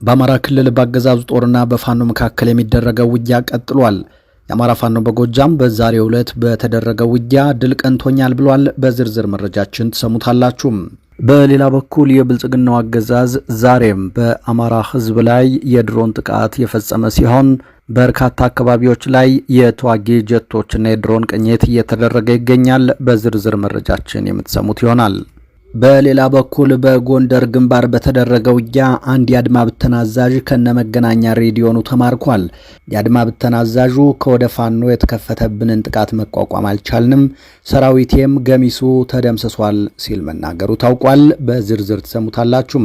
በአማራ ክልል በአገዛዙ ጦርና በፋኖ መካከል የሚደረገው ውጊያ ቀጥሏል። የአማራ ፋኖ በጎጃም በዛሬው ዕለት በተደረገው ውጊያ ድል ቀንቶኛል ብሏል። በዝርዝር መረጃችን ትሰሙታላችሁ። በሌላ በኩል የብልጽግናው አገዛዝ ዛሬም በአማራ ሕዝብ ላይ የድሮን ጥቃት የፈጸመ ሲሆን በርካታ አካባቢዎች ላይ የተዋጊ ጀቶችና የድሮን ቅኝት እየተደረገ ይገኛል። በዝርዝር መረጃችን የምትሰሙት ይሆናል። በሌላ በኩል በጎንደር ግንባር በተደረገ ውጊያ አንድ የአድማ ብተና አዛዥ ከነመገናኛ ሬዲዮኑ ተማርኳል። የአድማ ብተና አዛዡ ከወደ ፋኖ የተከፈተብንን ጥቃት መቋቋም አልቻልንም፣ ሰራዊቴም ገሚሱ ተደምስሷል ሲል መናገሩ ታውቋል። በዝርዝር ትሰሙታላችሁ።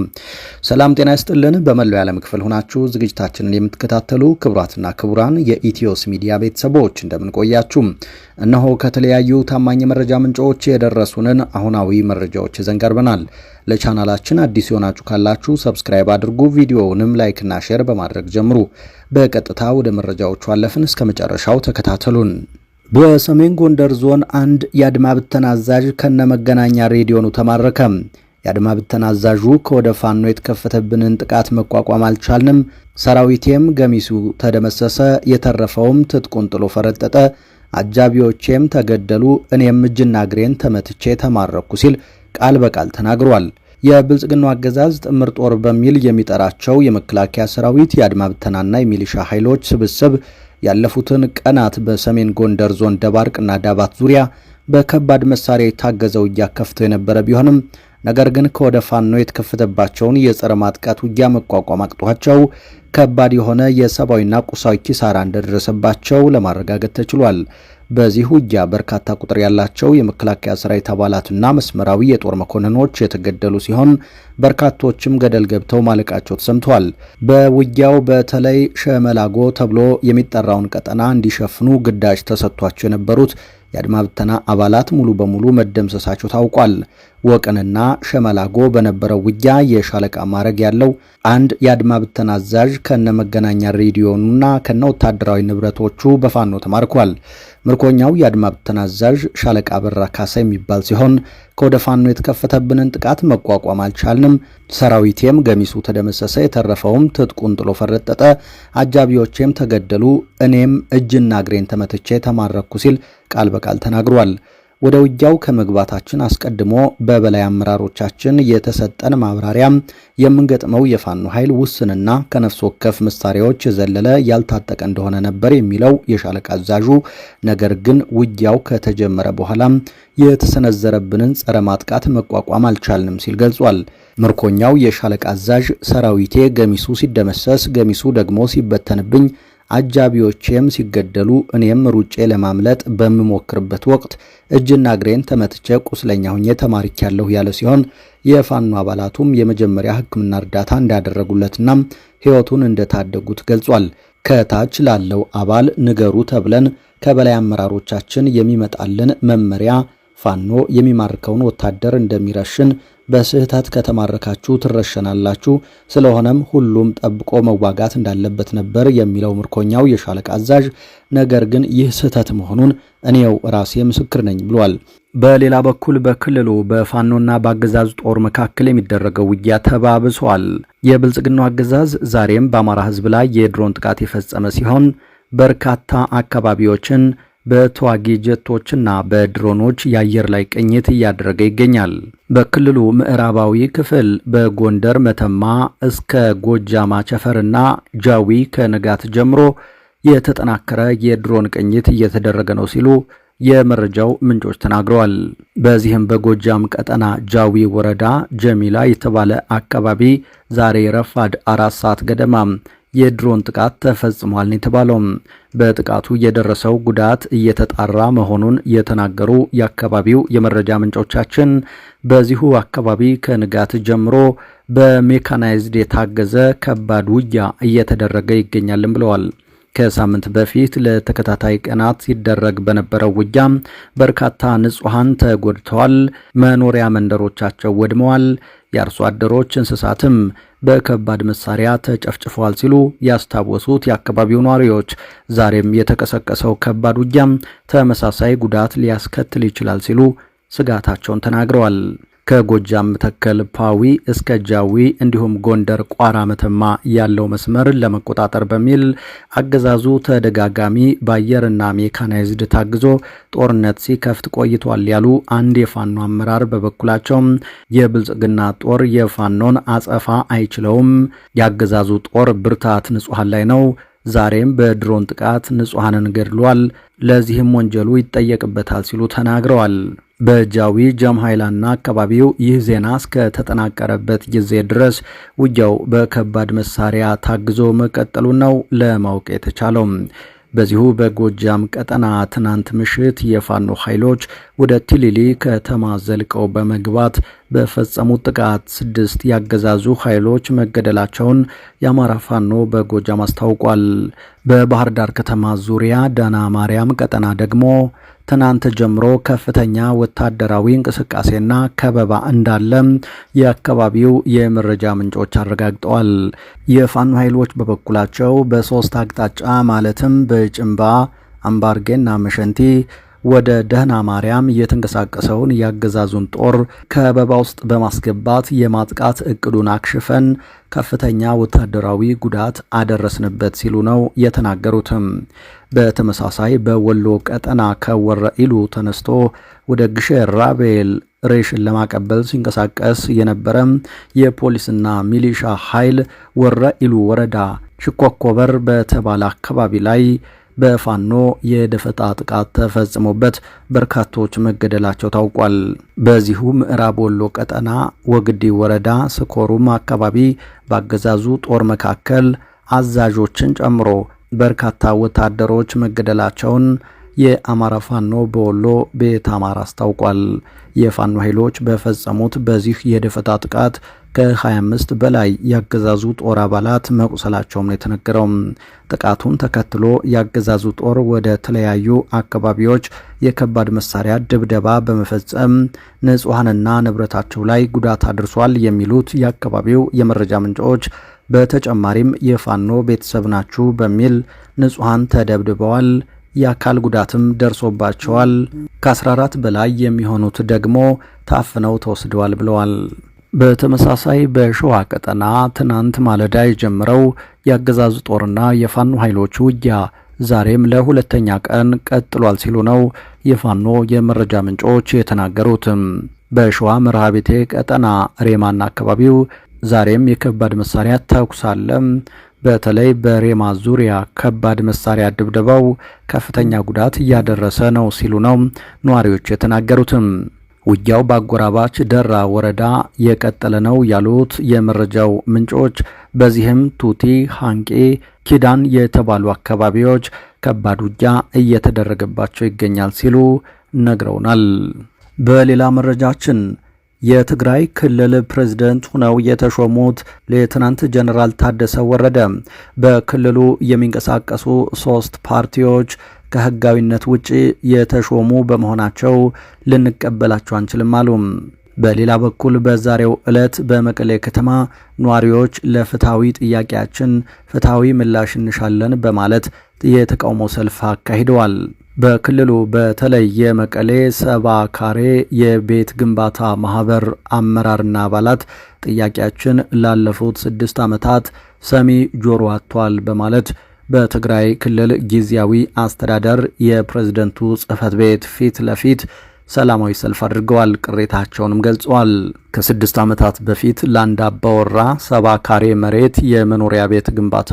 ሰላም ጤና ይስጥልን። በመላው የዓለም ክፍል ሆናችሁ ዝግጅታችንን የምትከታተሉ ክቡራትና ክቡራን የኢትዮስ ሚዲያ ቤተሰቦች እንደምንቆያችሁ፣ እነሆ ከተለያዩ ታማኝ የመረጃ ምንጮች የደረሱንን አሁናዊ መረጃዎች ይዘን ቀርበናል። ለቻናላችን አዲስ የሆናችሁ ካላችሁ subscribe አድርጉ፣ ቪዲዮውንም like ና share በማድረግ ጀምሩ። በቀጥታ ወደ መረጃዎቹ አለፍን። እስከ መጨረሻው ተከታተሉን። በሰሜን ጎንደር ዞን አንድ የአድማ ብተና አዛዥ ከነመገናኛ ሬዲዮኑ ተማረከ። የአድማ ብተና አዛዡ ከወደ ፋኖ የተከፈተብንን ጥቃት መቋቋም አልቻልንም፣ ሰራዊቴም ገሚሱ ተደመሰሰ፣ የተረፈውም ትጥቁን ጥሎ ፈረጠጠ፣ አጃቢዎቼም ተገደሉ፣ እኔም እጅና እግሬን ተመትቼ ተማረኩ ሲል ቃል በቃል ተናግሯል። የብልጽግናው አገዛዝ ጥምር ጦር በሚል የሚጠራቸው የመከላከያ ሰራዊት፣ የአድማ ብተናና የሚሊሻ ኃይሎች ስብስብ ያለፉትን ቀናት በሰሜን ጎንደር ዞን ደባርቅና ዳባት ዙሪያ በከባድ መሳሪያ የታገዘ ውጊያ ከፍተው የነበረ ቢሆንም ነገር ግን ከወደ ፋኖ የተከፈተባቸውን የጸረ ማጥቃት ውጊያ መቋቋም አቅቷቸው ከባድ የሆነ የሰብአዊና ቁሳዊ ኪሳራ እንደደረሰባቸው ለማረጋገጥ ተችሏል። በዚህ ውጊያ በርካታ ቁጥር ያላቸው የመከላከያ ሰራዊት አባላትና መስመራዊ የጦር መኮንኖች የተገደሉ ሲሆን በርካቶችም ገደል ገብተው ማለቃቸው ተሰምተዋል። በውጊያው በተለይ ሸመላጎ ተብሎ የሚጠራውን ቀጠና እንዲሸፍኑ ግዳጅ ተሰጥቷቸው የነበሩት የአድማ ብተና አባላት ሙሉ በሙሉ መደምሰሳቸው ታውቋል። ወቅንና ሸመላጎ በነበረው ውጊያ የሻለቃ ማዕረግ ያለው አንድ የአድማ ብተና አዛዥ ከነ መገናኛ ሬዲዮኑና ከነ ወታደራዊ ንብረቶቹ በፋኖ ተማርኳል። ምርኮኛው የአድማ ብተና አዛዥ ሻለቃ በራ ካሳ የሚባል ሲሆን ከወደ ፋኖ የተከፈተብንን ጥቃት መቋቋም አልቻልንም፣ ሰራዊቴም ገሚሱ ተደመሰሰ፣ የተረፈውም ትጥቁን ጥሎ ፈረጠጠ፣ አጃቢዎቼም ተገደሉ፣ እኔም እጅና እግሬን ተመትቼ ተማረኩ ሲል ቃል በቃል ተናግሯል። ወደ ውጊያው ከመግባታችን አስቀድሞ በበላይ አመራሮቻችን የተሰጠን ማብራሪያም የምንገጥመው የፋኖ ኃይል ውስንና ከነፍስ ወከፍ መሳሪያዎች የዘለለ ያልታጠቀ እንደሆነ ነበር የሚለው የሻለቃ አዛዡ፣ ነገር ግን ውጊያው ከተጀመረ በኋላም የተሰነዘረብንን ጸረ ማጥቃት መቋቋም አልቻልንም ሲል ገልጿል። ምርኮኛው የሻለቃ አዛዥ ሰራዊቴ ገሚሱ ሲደመሰስ፣ ገሚሱ ደግሞ ሲበተንብኝ፣ አጃቢዎቼም ሲገደሉ፣ እኔም ሩጬ ለማምለጥ በምሞክርበት ወቅት እጅና እግሬን ተመትቼ ቁስለኛ ሁኜ ተማርኬያለሁ ያለ ሲሆን የፋኖ አባላቱም የመጀመሪያ ሕክምና እርዳታ እንዳደረጉለትና ሕይወቱን እንደታደጉት ገልጿል። ከታች ላለው አባል ንገሩ ተብለን ከበላይ አመራሮቻችን የሚመጣልን መመሪያ ፋኖ የሚማርከውን ወታደር እንደሚረሽን፣ በስህተት ከተማረካችሁ ትረሸናላችሁ፣ ስለሆነም ሁሉም ጠብቆ መዋጋት እንዳለበት ነበር የሚለው ምርኮኛው የሻለቃ አዛዥ፣ ነገር ግን ይህ ስህተት መሆኑን እኔው ራሴ ምስክር ነኝ ብሏል። በሌላ በኩል በክልሉ በፋኖና በአገዛዙ ጦር መካከል የሚደረገው ውጊያ ተባብሷል። የብልጽግናው አገዛዝ ዛሬም በአማራ ሕዝብ ላይ የድሮን ጥቃት የፈጸመ ሲሆን በርካታ አካባቢዎችን በተዋጊ ጀቶችና በድሮኖች የአየር ላይ ቅኝት እያደረገ ይገኛል። በክልሉ ምዕራባዊ ክፍል በጎንደር መተማ እስከ ጎጃም አቸፈርና ጃዊ ከንጋት ጀምሮ የተጠናከረ የድሮን ቅኝት እየተደረገ ነው ሲሉ የመረጃው ምንጮች ተናግረዋል። በዚህም በጎጃም ቀጠና ጃዊ ወረዳ ጀሚላ የተባለ አካባቢ ዛሬ ረፋድ 4 ሰዓት ገደማ የድሮን ጥቃት ተፈጽሟል ነው የተባለው። በጥቃቱ የደረሰው ጉዳት እየተጣራ መሆኑን የተናገሩ የአካባቢው የመረጃ ምንጮቻችን በዚሁ አካባቢ ከንጋት ጀምሮ በሜካናይዝድ የታገዘ ከባድ ውጊያ እየተደረገ ይገኛልም ብለዋል። ከሳምንት በፊት ለተከታታይ ቀናት ሲደረግ በነበረው ውጊያ በርካታ ንጹሐን ተጎድተዋል፣ መኖሪያ መንደሮቻቸው ወድመዋል፣ የአርሶ አደሮች እንስሳትም በከባድ መሳሪያ ተጨፍጭፈዋል ሲሉ ያስታወሱት የአካባቢው ነዋሪዎች ዛሬም የተቀሰቀሰው ከባድ ውጊያም ተመሳሳይ ጉዳት ሊያስከትል ይችላል ሲሉ ስጋታቸውን ተናግረዋል። ከጎጃም መተከል ፓዊ እስከ ጃዊ እንዲሁም ጎንደር ቋራ መተማ ያለው መስመር ለመቆጣጠር በሚል አገዛዙ ተደጋጋሚ በአየርና ሜካናይዝድ ታግዞ ጦርነት ሲከፍት ቆይቷል ያሉ አንድ የፋኖ አመራር በበኩላቸው የብልጽግና ጦር የፋኖን አጸፋ አይችለውም፣ የአገዛዙ ጦር ብርታት ንጹሐን ላይ ነው፣ ዛሬም በድሮን ጥቃት ንጹሐንን ገድሏል፣ ለዚህም ወንጀሉ ይጠየቅበታል ሲሉ ተናግረዋል። በጃዊ ጃምሃይላና አካባቢው ይህ ዜና እስከተጠናቀረበት ጊዜ ድረስ ውጊያው በከባድ መሳሪያ ታግዞ መቀጠሉ ነው ለማወቅ የተቻለው። በዚሁ በጎጃም ቀጠና ትናንት ምሽት የፋኖ ኃይሎች ወደ ቲሊሊ ከተማ ዘልቀው በመግባት በፈጸሙት ጥቃት 6 ያገዛዙ ኃይሎች መገደላቸውን የአማራ ፋኖ በጎጃም አስታውቋል። በባህር ዳር ከተማ ዙሪያ ዳና ማርያም ቀጠና ደግሞ ትናንት ጀምሮ ከፍተኛ ወታደራዊ እንቅስቃሴና ከበባ እንዳለ የአካባቢው የመረጃ ምንጮች አረጋግጠዋል። የፋኖ ኃይሎች በበኩላቸው በ3 አቅጣጫ ማለትም በጭንባ፣ አምባርጌና መሸንቲ ወደ ደህና ማርያም የተንቀሳቀሰውን የአገዛዙን ጦር ከበባ ውስጥ በማስገባት የማጥቃት እቅዱን አክሽፈን ከፍተኛ ወታደራዊ ጉዳት አደረስንበት ሲሉ ነው የተናገሩትም። በተመሳሳይ በወሎ ቀጠና ከወረኢሉ ተነስቶ ወደ ግሼ ራቤል ሬሽን ለማቀበል ሲንቀሳቀስ የነበረ የፖሊስና ሚሊሻ ኃይል ወረኢሉ ወረዳ ሽኮኮበር በተባለ አካባቢ ላይ በፋኖ የደፈጣ ጥቃት ተፈጽሞበት በርካቶች መገደላቸው ታውቋል። በዚሁ ምዕራብ ወሎ ቀጠና ወግዲ ወረዳ ስኮሩም አካባቢ ባገዛዙ ጦር መካከል አዛዦችን ጨምሮ በርካታ ወታደሮች መገደላቸውን የአማራ ፋኖ በወሎ ቤተ አማራ አስታውቋል። የፋኖ ኃይሎች በፈጸሙት በዚህ የደፈጣ ጥቃት ከ25 በላይ ያገዛዙ ጦር አባላት መቁሰላቸውም ነው የተነገረው። ጥቃቱን ተከትሎ ያገዛዙ ጦር ወደ ተለያዩ አካባቢዎች የከባድ መሳሪያ ድብደባ በመፈጸም ንጹሐንና ንብረታቸው ላይ ጉዳት አድርሷል የሚሉት የአካባቢው የመረጃ ምንጮች በተጨማሪም የፋኖ ቤተሰብ ናችሁ በሚል ንጹሐን ተደብድበዋል፣ የአካል ጉዳትም ደርሶባቸዋል፣ ከ14 በላይ የሚሆኑት ደግሞ ታፍነው ተወስደዋል ብለዋል። በተመሳሳይ በሸዋ ቀጠና ትናንት ማለዳ የጀመረው የአገዛዙ ጦርና የፋኖ ኃይሎች ውጊያ ዛሬም ለሁለተኛ ቀን ቀጥሏል ሲሉ ነው የፋኖ የመረጃ ምንጮች የተናገሩት። በሸዋ መርሃቤቴ ቀጠና ሬማና አካባቢው ዛሬም የከባድ መሳሪያ ተኩስ አለ። በተለይ በሬማ ዙሪያ ከባድ መሳሪያ ድብደባው ከፍተኛ ጉዳት እያደረሰ ነው ሲሉ ነው ነዋሪዎች የተናገሩትም። ውጊያው በአጎራባች ደራ ወረዳ የቀጠለ ነው ያሉት የመረጃው ምንጮች በዚህም ቱቲ፣ ሃንቄ፣ ኪዳን የተባሉ አካባቢዎች ከባድ ውጊያ እየተደረገባቸው ይገኛል ሲሉ ነግረውናል። በሌላ መረጃችን የትግራይ ክልል ፕሬዝደንት ሆነው የተሾሙት ሌትናንት ጀነራል ታደሰ ወረደ በክልሉ የሚንቀሳቀሱ 3 ፓርቲዎች ከህጋዊነት ውጪ የተሾሙ በመሆናቸው ልንቀበላቸው አንችልም አሉ። በሌላ በኩል በዛሬው ዕለት በመቀሌ ከተማ ነዋሪዎች ለፍትሃዊ ጥያቄያችን ፍትሃዊ ምላሽ እንሻለን በማለት የተቃውሞ ሰልፍ አካሂደዋል። በክልሉ በተለይ የመቀሌ 70 ካሬ የቤት ግንባታ ማህበር አመራርና አባላት ጥያቄያችን ላለፉት 6 ዓመታት ሰሚ ጆሮ አጥቷል በማለት በትግራይ ክልል ጊዜያዊ አስተዳደር የፕሬዝደንቱ ጽሕፈት ቤት ፊት ለፊት ሰላማዊ ሰልፍ አድርገዋል። ቅሬታቸውንም ገልጸዋል። ከ6 ዓመታት በፊት ለአንድ አባወራ 70 ካሬ መሬት የመኖሪያ ቤት ግንባታ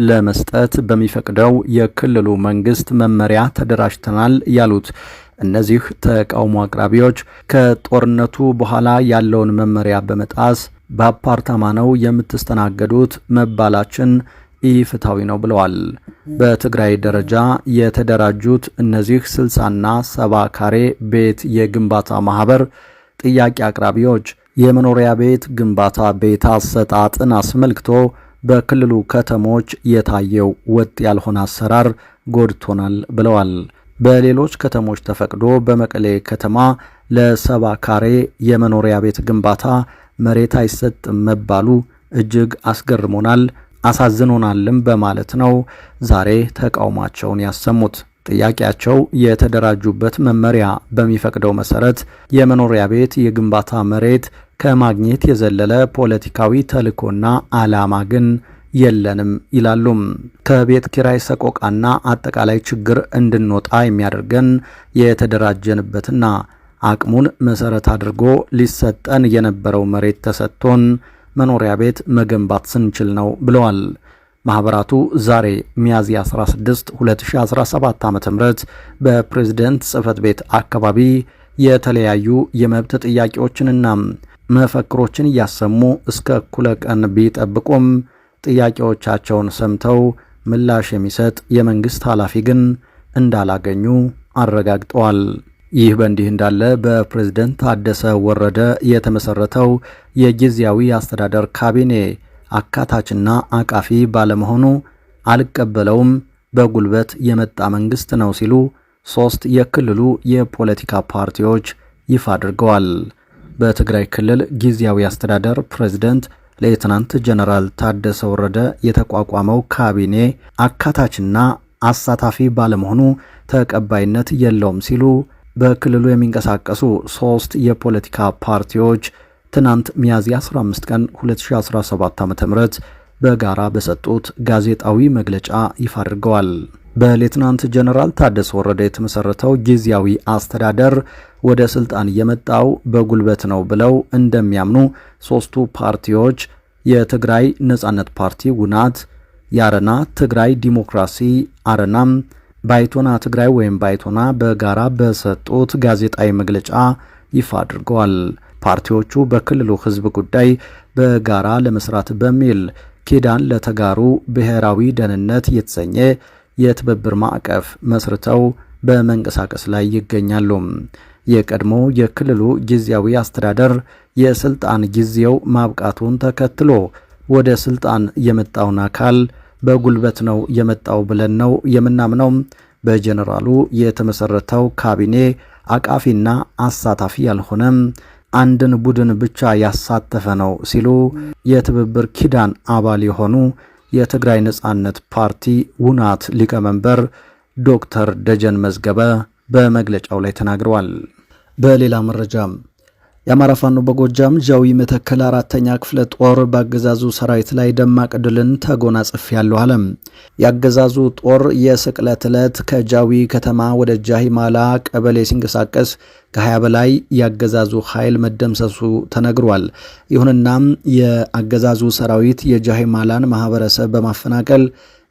ለመስጠት በሚፈቅደው የክልሉ መንግስት መመሪያ ተደራጅተናል ያሉት እነዚህ ተቃውሞ አቅራቢዎች ከጦርነቱ በኋላ ያለውን መመሪያ በመጣስ በአፓርታማ ነው የምትስተናገዱት መባላችን ኢፍትሐዊ ነው ብለዋል። በትግራይ ደረጃ የተደራጁት እነዚህ 60ና 70 ካሬ ቤት የግንባታ ማህበር ጥያቄ አቅራቢዎች የመኖሪያ ቤት ግንባታ ቤት አሰጣጥን አስመልክቶ በክልሉ ከተሞች የታየው ወጥ ያልሆነ አሰራር ጎድቶናል ብለዋል። በሌሎች ከተሞች ተፈቅዶ በመቀሌ ከተማ ለ70 ካሬ የመኖሪያ ቤት ግንባታ መሬት አይሰጥም መባሉ እጅግ አስገርሞናል፣ አሳዝኖናልም በማለት ነው ዛሬ ተቃውሟቸውን ያሰሙት። ጥያቄያቸው የተደራጁበት መመሪያ በሚፈቅደው መሰረት የመኖሪያ ቤት የግንባታ መሬት ከማግኘት የዘለለ ፖለቲካዊ ተልዕኮና ዓላማ ግን የለንም ይላሉም። ከቤት ኪራይ ሰቆቃና አጠቃላይ ችግር እንድንወጣ የሚያደርገን የተደራጀንበትና አቅሙን መሰረት አድርጎ ሊሰጠን የነበረው መሬት ተሰጥቶን መኖሪያ ቤት መገንባት ስንችል ነው ብለዋል። ማኅበራቱ ዛሬ ሚያዝያ 16 2017 ዓ.ም በፕሬዝደንት ጽሕፈት ቤት አካባቢ የተለያዩ የመብት ጥያቄዎችንና መፈክሮችን እያሰሙ እስከ እኩለ ቀን ቢጠብቁም ጥያቄዎቻቸውን ሰምተው ምላሽ የሚሰጥ የመንግሥት ኃላፊ ግን እንዳላገኙ አረጋግጠዋል። ይህ በእንዲህ እንዳለ በፕሬዝደንት ታደሰ ወረደ የተመሰረተው የጊዜያዊ አስተዳደር ካቢኔ አካታችና አቃፊ ባለመሆኑ አልቀበለውም፣ በጉልበት የመጣ መንግስት ነው ሲሉ ሶስት የክልሉ የፖለቲካ ፓርቲዎች ይፋ አድርገዋል። በትግራይ ክልል ጊዜያዊ አስተዳደር ፕሬዝደንት ሌትናንት ጀነራል ታደሰ ወረደ የተቋቋመው ካቢኔ አካታችና አሳታፊ ባለመሆኑ ተቀባይነት የለውም ሲሉ በክልሉ የሚንቀሳቀሱ ሶስት የፖለቲካ ፓርቲዎች ትናንት ሚያዝያ 15 ቀን 2017 ዓ.ም በጋራ በሰጡት ጋዜጣዊ መግለጫ ይፋ አድርገዋል። በሌትናንት ጀነራል ታደሰ ወረደ የተመሰረተው ጊዜያዊ አስተዳደር ወደ ስልጣን የመጣው በጉልበት ነው ብለው እንደሚያምኑ ሶስቱ ፓርቲዎች የትግራይ ነጻነት ፓርቲ ውናት፣ የአረና ትግራይ ዲሞክራሲ አረናም፣ ባይቶና ትግራይ ወይም ባይቶና በጋራ በሰጡት ጋዜጣዊ መግለጫ ይፋ አድርገዋል። ፓርቲዎቹ በክልሉ ሕዝብ ጉዳይ በጋራ ለመስራት በሚል ኪዳን ለተጋሩ ብሔራዊ ደህንነት የተሰኘ የትብብር ማዕቀፍ መስርተው በመንቀሳቀስ ላይ ይገኛሉ። የቀድሞ የክልሉ ጊዜያዊ አስተዳደር የስልጣን ጊዜው ማብቃቱን ተከትሎ ወደ ስልጣን የመጣውን አካል በጉልበት ነው የመጣው ብለን ነው የምናምነው። በጀኔራሉ የተመሰረተው ካቢኔ አቃፊና አሳታፊ ያልሆነም አንድን ቡድን ብቻ ያሳተፈ ነው ሲሉ የትብብር ኪዳን አባል የሆኑ የትግራይ ነጻነት ፓርቲ ውናት ሊቀመንበር ዶክተር ደጀን መዝገበ በመግለጫው ላይ ተናግረዋል። በሌላ መረጃ የአማራ ፋኖ በጎጃም ጃዊ መተከል አራተኛ ክፍለ ጦር በአገዛዙ ሰራዊት ላይ ደማቅ ድልን ተጎናጽፌያለሁ አለም። የአገዛዙ ጦር የስቅለት ዕለት ከጃዊ ከተማ ወደ ጃሂማላ ቀበሌ ሲንቀሳቀስ ከ20 በላይ የአገዛዙ ኃይል መደምሰሱ ተነግሯል። ይሁንናም የአገዛዙ ሰራዊት የጃሂማላን ማህበረሰብ በማፈናቀል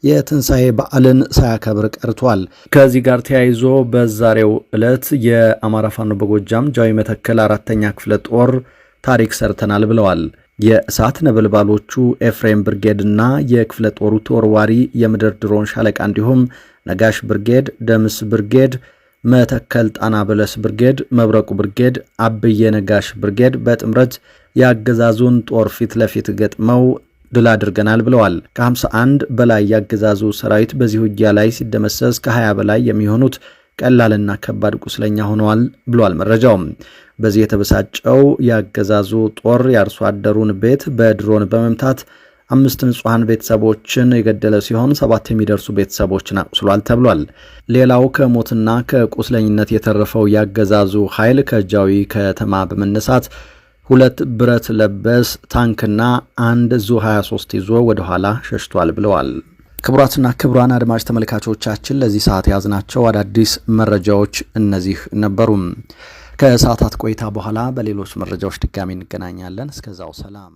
የትንሣኤ በዓልን ሳያከብር ቀርቷል። ከዚህ ጋር ተያይዞ በዛሬው ዕለት የአማራ ፋኖ በጎጃም ጃዊ መተከል አራተኛ ክፍለ ጦር ታሪክ ሰርተናል ብለዋል። የእሳት ነበልባሎቹ ኤፍሬም ብርጌድ እና የክፍለ ጦሩ ተወርዋሪ የምድር ድሮን ሻለቃ እንዲሁም ነጋሽ ብርጌድ፣ ደምስ ብርጌድ፣ መተከል ጣና በለስ ብርጌድ፣ መብረቁ ብርጌድ፣ አብየ ነጋሽ ብርጌድ በጥምረት የአገዛዙን ጦር ፊት ለፊት ገጥመው ድል አድርገናል ብለዋል። ከ51 በላይ የአገዛዙ ሰራዊት በዚህ ውጊያ ላይ ሲደመሰስ ከ20 በላይ የሚሆኑት ቀላልና ከባድ ቁስለኛ ሆነዋል ብሏል መረጃውም። በዚህ የተበሳጨው የአገዛዙ ጦር የአርሶ አደሩን ቤት በድሮን በመምታት 5 ንጹሐን ቤተሰቦችን የገደለ ሲሆን 7 የሚደርሱ ቤተሰቦችን አቁስሏል ተብሏል። ሌላው ከሞትና ከቁስለኝነት የተረፈው የአገዛዙ ኃይል ከጃዊ ከተማ በመነሳት 2 ብረት ለበስ ታንክና አንድ ዙ 23 ይዞ ወደ ኋላ ሸሽቷል ብለዋል። ክቡራትና ክቡራን አድማጭ ተመልካቾቻችን ለዚህ ሰዓት የያዝናቸው አዳዲስ መረጃዎች እነዚህ ነበሩ። ከሰዓታት ቆይታ በኋላ በሌሎች መረጃዎች ድጋሚ እንገናኛለን። እስከዛው ሰላም።